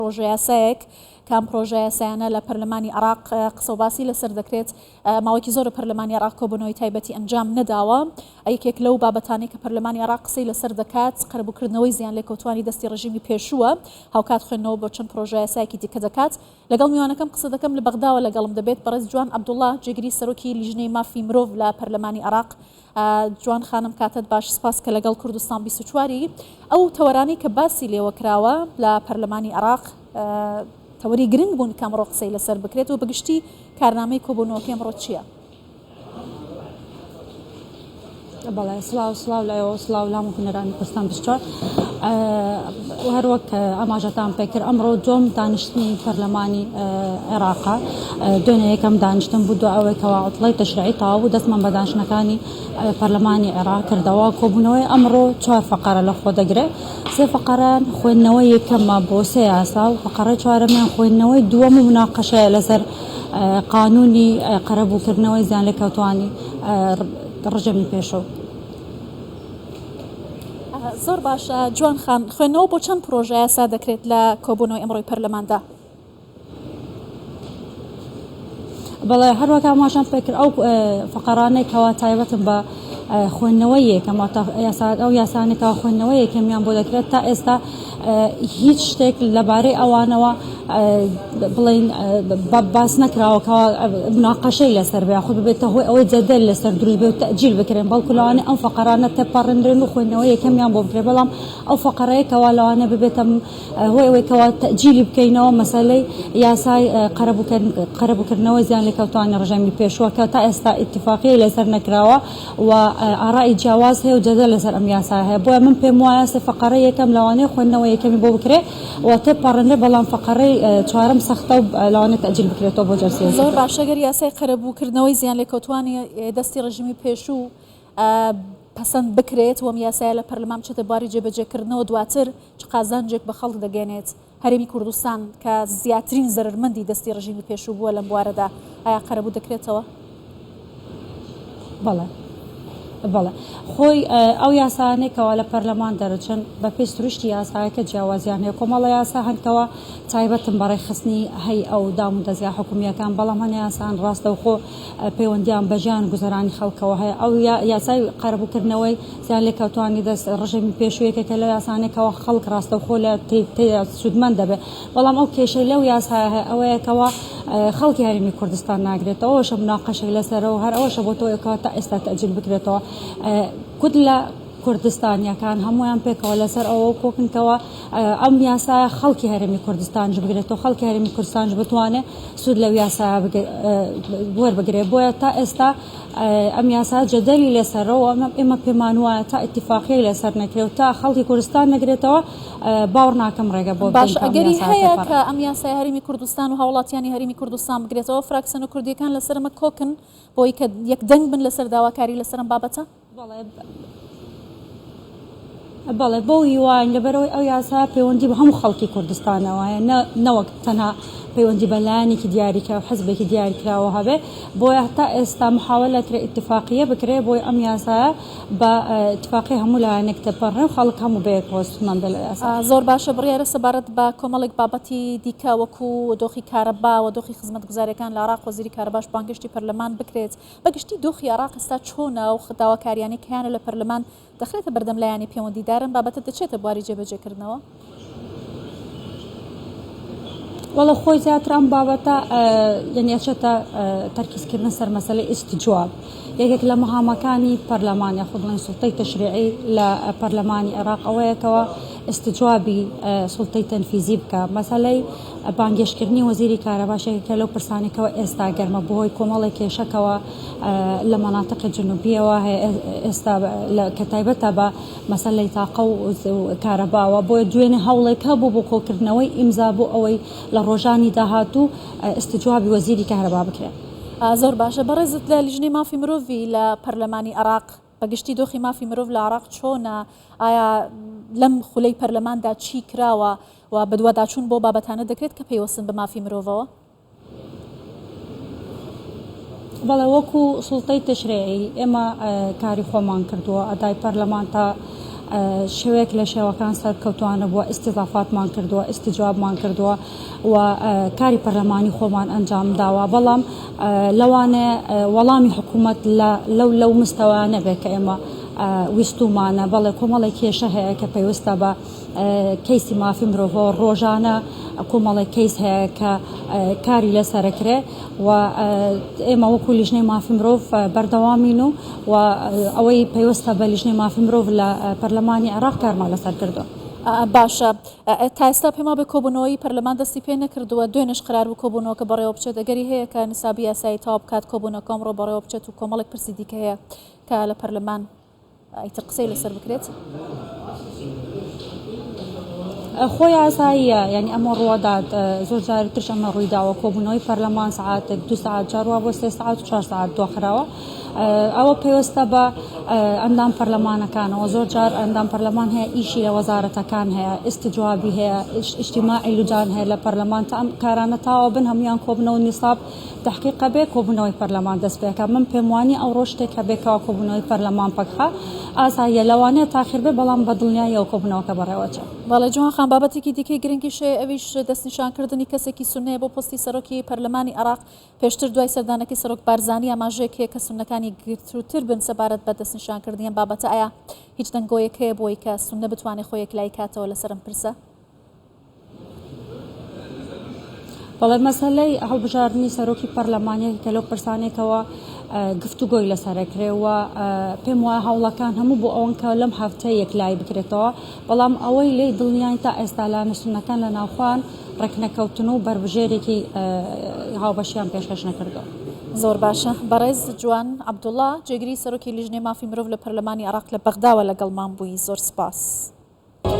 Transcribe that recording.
پرۆژەیاسایەک کە ئەم پرۆژەیاسایانە لە پەرلەمانی عێراق قسە و باسی لەسەر دەکرێت. ماوەیەکی زۆرە پەرلەمانی عێراق کۆبوونەوەی تایبەتی ئەنجام نەداوە. یەکێک لەو بابەتانەی کە پەرلەمانی عێراق قسەی لەسەر دەکات قەرەبووکردنەوەی زیانلێکەوتووانی دەستی ڕژیمی پێشووە، هاوکات خوێندنەوە بۆ چەند پرۆژەیاسایەکی دیکە دەکات. لەگەڵ میوانەکەم قسە دەکەم لە بەغداوە لەگەڵم دەبێت بەڕێز جوان عەبدوڵا جێگری سەرۆکی لیژنەی مافی مرۆڤ لە پەرلەمانی عێراق. جوان خانم کاتت باش سپاس کە لەگەڵ کوردستان 24 ی. ئەو تەوەرانەی کە باسی لێوە کراوە لە پەرلەمانی عێراق تەوەری گرنگ بوون کە ئەمڕۆ قسەی لەسەر بکرێت و بەگشتی کارنامەی کۆبوونەوەکەی ئەمڕۆ چییە؟ بەڵێ سڵاو سڵاو لە ئێوە سڵاو لە هەموو بینەرانی کوردستان 24. هەروەک ئاماژەتان پێکرد ئەمڕۆ دووەم دانیشتنی پەرلەمانی عێراقە. دوێنێ یەکەم دانیشتن بوو دوای ئەوەی کەوا عوتڵەی تەشریعی تەواو بوو دەستمان بە دانیشتنەکانی پەرلەمانی عێراق کردەوە. کۆبوونەوەی ئەمڕۆ چوار فەقەرە لە خۆ دەگرێت. سێ فەقەرەیان خوێندنەوەی یەکەمە بۆ سێ یاسا و فەقەرەی چوارەمیان خوێندنەوەی دووەم و مناقەشەیە لەسەر قانونی قەرەبووکردنەوەی زیانلێکەوتووانی ڕژێمی پێشوو. زۆر باشە جوان خان، خوێندنەوە بۆ چەند پرۆژە یاسا دەکرێت لە کۆبوونەوەی ئەمڕۆی پەرلەماندا؟ بەڵێ هەروەک ئاماژەم پێکرد ئەو فقرانەی کەوا تایبەتن بە خوێندنەوەی یەکەم ئەو یاسانەی کەوا خوێندنەوەی یەکەمیان بۆ دەکرێت تا ئێستا هیچ شتێک لەبارەی ئەوانەوە بڵین باس نەکراوە کەوا مناقەشەی لەسەر بێ یاخود ببێتە هۆی ئەوەی جەدەل لەسەر دروست بێ و تەئجیل بکرێن بەڵکو لەوانەیە ئەم فقرانە تێپەڕێنرێن و خوێندنەوەی یەکەمیان بۆ بکرێت بەڵام ئەو فقرەیە کەوا لەوانەیە ببێتە هۆی ئەوەی کەوا تەئجیلی بکەینەوە مەسەلەی یاسای قەرەبووکردنەوەی زیانلێکەوتوانی ڕژێمی پێشووە کە تا ئێستا ئیتیفاقیەی لەسەر نەکراوە و ئارای جیاواز هەیە و جەدەل لەسەر ئەم یاسایە هەیە بۆیە من پێم وایە سێ فەقەرەی یەکەم لەوانەیە خوێندنەوەی یەکەمی بۆ بکرێ و تێپەڕێنرێ بەڵام فەقەرەی چوارەم سەختە و لەوانەیە تەئجیل بکرێتەوە بۆ جەلسەیەکی زۆر تر. باشە گەر یاسای قەرەبووکردنەوەی زیانلێکەوتوانی دەستی ڕژیمی پێشوو پەسەند بکرێت و ئەم یاسایە لە پەرلەمان بچێتە بواری جێبەجێکردنەوە دواتر چ قازانجێک بە خەڵک دەگەێنێت؟ هەرێمی کوردستان کە زیاترین زەرەرمەندی دەستی ڕژیمی پێشوو بووە لەم بوارەدا ئایا قەرەبوو دەکرێتەوە؟ بەڵێ بەڵێ خۆی ئەو یاسایانەی کەوا لە پەرلەمان دەرچن بە پێی سروشتی یاسایەکە جیاوازیان هەیە کۆمەڵە یاسا هەن کەوا تایبەتن بە ڕێکخستنی هەی ئەو دام و دەزگا حکومییەکان بەڵام هەنێ یاسان ڕاستەوخۆ پەیوەندیان بە ژیان و گوزەرانی خەڵکەوە هەیە ئەو یاسای قەرەبووکردنەوەی زیانلێکەوتوانی دەست ڕژێمی پێشوو یەکێکە لەو یاسانەی کەوا خەڵک ڕاستەوخۆ لە تێیا سوودمەند دەبێت بەڵام ئەو کێشەی لەو یاسایە هەیە ئەوەیە کەوا خەڵکی هەرێمی کوردستان ناگرێتەوە ئەوەشە مناقەشەی لەسەرە و هەر ئەوەشە بۆ تۆ کەوا تا ئێستا تەئجیل بکرێتەوە کوتلە کوردستانیەکان هەموویان پێکەوە لەسەر ئەوە کۆکن کەوا ئەم یاسایە خەڵکی هەرێمی کوردستانش بگرێتەوە خەڵکی هەرێمی کوردستانش بتوانێت سوود لەو یاسایە وەربگرێت بۆیە تا ئێستا ئەم یاسا جەدەلی لەسەرەوە ئێمە پێمان وایە تا ئیتیفاقیەی لەسەر نەکرێت و تا خەڵکی کوردستان نەگرێتەوە باوەڕ ناکەم ڕێگە بۆ باش ئەگەری هەیە کە ئەم یاسای هەرێمی کوردستان و هاوڵاتیانی هەرێمی کوردستان بگرێتەوە فراکسیۆنە کوردیەکان لەسەر ئەمە کۆکن بۆی کە یەک دەنگ بن لەسەر داواکاری لەسەر ئەم بابەتە؟ بەڵێ بەو هیواین لەبەرئەوەی ئەو یاسایە پەیوەندی بە هەموو خەڵکی کوردستانەوە هەیە نەوەک تەنها پەیوەندی بە لایەنێکی دیاریکراو حزبێکی دیاریکراوە هەبێ بۆیە تا ئێستا محاولە کرێ ئیتفاقیە بکرێ بۆی ئەم یاسایە بە ئیتفاقی هەموو لایەنێک تێپەڕێ و خەڵک هەموو بەیەکەوە سوودمەند بێ لە یاسا. زۆر باشە بڕیارە سەبارەت بە کۆمەڵێک بابەتی دیکە وەکو دۆخی کارەبا و دۆخی خزمەتگوزاریەکان لە عێراق وەزیری کارەباش بانگهێشتی پەرلەمان بکرێت بە گشتی دۆخی عێراق ئێستا چۆنە و داواکاریانەی کە هەیانە لە پەرلەمان دەخرێتە بەردەم لایەنی پەیوەندیدار ئەم بابەتە دەچێتە بواری جێبەجێکردنەوە؟ وەڵا خۆی زیاتر ئەم بابەتە یعنی ئەچێتە تەرکیزکردن سەر مەسەلەی ئیستجواب یەکێک لە مەهامەکانی پەرلەمان یاخود بڵێن سوڵتەی تەشریعی لە پەرلەمانی عێراق ئەوەیەکەوە ئیستجوابی سوڵتەی تەنفیزی بکە مەسەلەی بانگێشتکردنی وەزیری کارەباش یەکێکە لەو پرسانەی کەوا ئێستا گەرمە بەهۆی کۆمەڵێک کێشەکەوە لە مەناتقی جنوبیەوە هەیە ئێستا کە تایبەتە بە مەسەلەی تاقە و کارەباوە بۆیە دوێنێ هەوڵێک هەبوو بۆ کۆکردنەوەی ئیمزا بۆ ئەوەی لە ڕۆژانی داهاتوو ئیستجوابی وەزیری کارەبا بکرێت. زۆر باشە بەڕێزت لە لیژنەی مافی مرۆڤی لە پەرلەمانی عێراق بە گشتی دۆخی مافی مرۆڤ لە عێراق چۆنە؟ ئایا لەم خولەی پەرلەماندا چی کراوە و بەدواداچوون بۆ بابەتانە دەکرێت کە پەیوەستن بە مافی مرۆڤەوە؟ بەڵێ وەکو سوڵتەی تەشریعی ئێمە کاری خۆمان کردووە، ئەدای پەرلەمان تا شێوەیەک لە شێوەکان سەرکەوتوانە بووە، ئیستیزافاتمان کردووە، ئیستیجوابمان کردووە و کاری پەرلەمانی خۆمان ئەنجام داوە، بەڵام لەوانەیە وەڵامی حکوومەت لە لەو لەو مستەوایە نەبێت کە ئێمە ویستوومانە. بەڵێ کۆمەڵێک کێشە هەیە کە پەیوەستە بە کەیسی مافی مرۆڤەوە، ڕۆژانە کۆمەڵێک کەیس هەیە کە کاری لەسەرەکرێ و ئێمە وەکو لیژنەی مافی مرۆڤ بەردەوامین و و ئەوەی پەیوەستە بە لیژنەی مافی مرۆڤ لە پەرلەمانی عێراق کارمان لەسەر کردووە. باشە تا ئێستا پێم وابێ کۆبوونەوەی پەرلەمان دەستی پێ نەکردووە، دوێنێش قەرار بوو کۆبوونەوەکە بەڕێوە بچێت، ئەگەری هەیە کە نسابی یاسایی تەواو بکات کۆبوونەوەکە ئەمڕۆ بەڕێوە بچێت و کۆمەڵێک پرسی دیکە هەیە کە لە پەرلەمان ئیتر قسەی لەسەر بکرێت. خۆی ئاساییە یعنی ئەمە ڕووەدات زۆر جاری ترش ئەمە ڕوویداوە کۆبوونەوەی پەرلەمان سەعاتێک دو سەعات جار وا بۆ سێ سەعات و چوار سەعات دواخراوە ئەوە پەیوەستە بە ئەندام پەرلەمانەکانەوە زۆر جار ئەندام پەرلەمان هەیە ئیشی لە وەزارەتەکان هەیە ئیستجوابی هەیە ئیجتیماعی لوجان هەیە لە پەرلەمان تا ئەم کارانە تاوە بن هەمویان کۆبنەوە نیساب تەحقیق هەبێ کۆبوونەوەی پەرلەمان دەست پێکا من پێم وانیە ئەوڕۆ شتێک هەبێ کەوا کۆبوونەوەی پەرلەمان پەکخا ئاساییە لەوانەیە تاخیر بێ بەڵام بە دڵنیاییەوە کۆبوونەوەکە بەڕێوەچێ. بەڵێ جوان خان بابەتێکی دیکەی گرنگیش هەیە ئەویش دەستنیشانکردنی کەسێکی سوننەیە بۆ پۆستی سەرۆکی پەرلەمانی عێراق پێشتر دوای سەردانەکەی سەرۆک بارزانی ئاماژەیەک هەیە کە سوننەکان یەکگرتووتر بن سەبارەت بە دەستنیشانکردنی ئەم بابەتە ئایا هیچ دەنگۆیەک هەیە بۆی کە سوننە بتوانێت خۆی یەکلایی کاتەوە لەسەر ئەم پرسە؟ بەڵێ مەسەلەی هەڵبژاردنی سەرۆکی پەرلەمان یەکێکە لەو پرسانێکەوە گفتوگۆی لەسەرەکرێ و پێم وایە هەوڵەکان هەموو بۆ ئەوەن کە لەم هەفتەیە یەکلایی بکرێتەوە بەڵام ئەوەی لێی دڵنیاین تا ئێستا لایەنە سوننەکان لە ناوخۆیان ڕێکنەکەوتن و بەربژێرێکی هاوبەشیان پێشکەش نەکردووە. زۆر باشە بەڕێز جوان عەبدوڵا جێگری سەرۆکی لیژنەی مافی مرۆڤ لە پەرلەمانی عێراق لە بەغداوە لەگەڵمان بووی زۆر سپاس.